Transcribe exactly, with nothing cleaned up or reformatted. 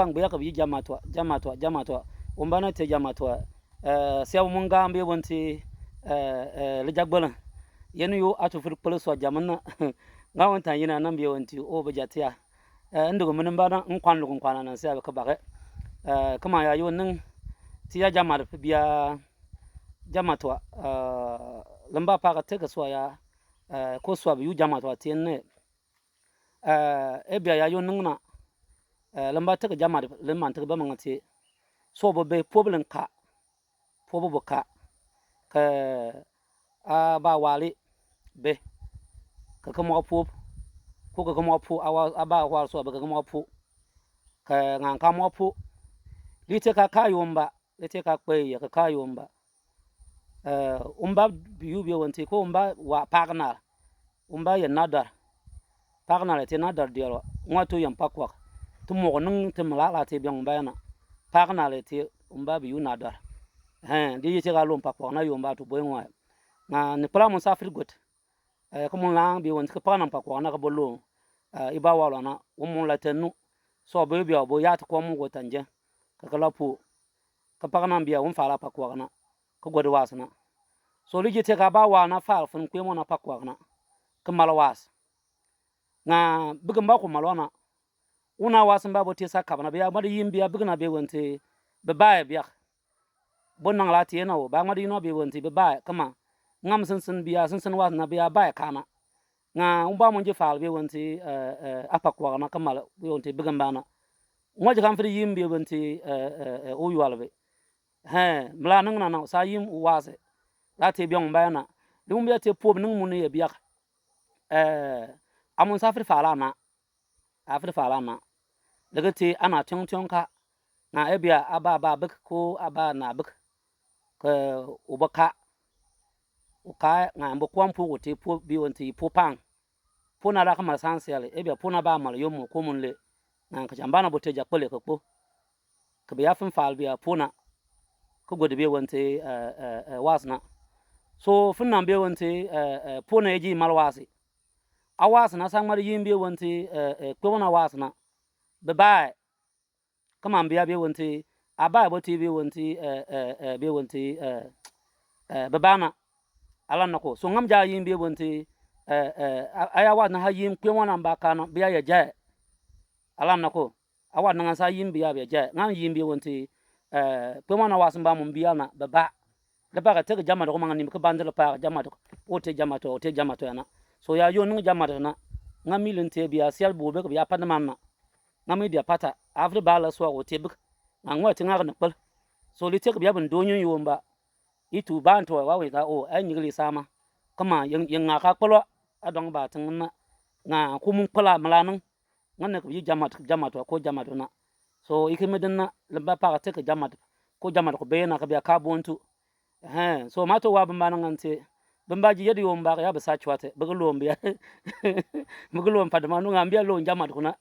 pang bia ka bi jamatua, jamatua, jamatua. Wumba na te jamatua. Eh, sia wumba nga mbe wante, eh, eh, le jagbala. Yenu yo atu fur kpala sua jamanna. Nga wanta yina na mbe wante, o ba jatia. Eh, ndugu mba na nkwan lugu nkwan na sia ka bage. Eh, kama ya yo nang tia jamat bia jamatua. Eh, lamba pa ka te ka sua ya, eh, ko sua bi yu jamatua tienne. Eh, e bia ya yo nang na, eh, lamba te ka jamat, lamba te ka ba manga ti. So bo be po bo len ka. Po bo bo ka. Ka, a ba wali be. Ka ka mo po. Ko ka ka mo po, a wa, a ba wa so be ka ka mo po. Ka ngan ka mo po. Li te ka ka yumba, li te ka kpe ya ka ka yumba. Eh, wumba yu bia wante ko wumba wa pagnal. Wumba ya nadar. Pagnal te nadar dialo. Ngwa to yam pakwak. To mo nang te mala la te biang wumba ya na. Pagnal te wumba bi yu nadar. He, di yi te ka lom pakwak na yumba to boy ngwa. Na ni pala mo sa fir got. Eh, ka mo lang bia wante ka pagnal pakwak na ka bo lo. Eh, i ba wa lo na. Wum mo la te nu. So bia bia bo ya to ko mo go tanje. Ka ka la pu. Ka pagnal bia wum fala pakwak na. Ka god was na. So li ji te ka ba wa na fal fun kwe mo na pakwak na. Ka mal was. Nga bigin ba ko mal wa na. Una was mba bo te sa kaba na bia, madi yim bia bigin na bia wante, bia ba bia. Bo nang la te na wo, ba madi yim na bia wante, bia ba kama. Ngam sinsin bia, sinsin was na bia ba kana. Nga wumba mo ji fal bia wante, eh, eh, a pakwak na ka mal bia wante bigin ba na. Ngwa ji kam firi yim bia wante, eh, eh, eh, o yu albe. He, mla nang na na sa yim wase. La te biang ba na. Li wumba te po nang mo ne ya bia. Eh, amun sa firi fala na. A firi fala na. Lege te ana tiong tiong ka. Nga e bia a ba ba bik ko a ba na bik. Ka u ba ka. U ka nga mbo kwam po ko te po bi wante po pang. Po na la ka mal san siale. E bia po na ba mal yom mo ko mun le. Nga ka jamba na bo te ja kpele ka kpo. Ka bia fin fal bia po na. Ka god bia wante, eh, eh, eh, was na. So fin na bia wante, eh, eh, po na e ji mal wasi. A was na sang mari yim bia wante, eh, eh, kpe wana was na. Bye bye. Kama bia bia wante, a ba bo ti bia wante, eh, eh, eh, bia wante, eh, eh, bye bye na. Alan nako. So ngam ja yim bia wante, eh, eh, a, a ya was na ha yim kpe wana mba kana, bia ya ja. Alan nako. A wat na ngan sa yim bia bia ja. Ngan yim bia wante, eh, kpe mo na was mba mo bia na, bye bye. Dapa ka te ka jamato ko manga nim ka bandel pa ka jamato ko. O te jamato, o te jamato ya na. So ya yo nung jamato na. Nga mi lin te bia sial bu be ka bia pa na man na. Nga mi dia pata. Afri ba la so o te bik. Nga ngwa te nga ka na kpal. So li te ka bia ban do nyu yo mba. Itu ban to wa we ka o, ai nyigli sama. Kama yang, yang nga ka kpal wa. Adong ba teng na. Nga ku mung kpal a mala nang. Nga ne ka bi jamat, jamat wa ko jamat na. So, i ke meden na, lamba pa ka te ka jamat, ko jamat ko be na ka bia ka bon tu. He, so, ma to wa bamba na ngan te. Bamba ji yedi yo mba ka ya ba sa chwa te, ba ka lo mbia. Ba ka lo mpa de ma nu nga mbia lo jamat ko na.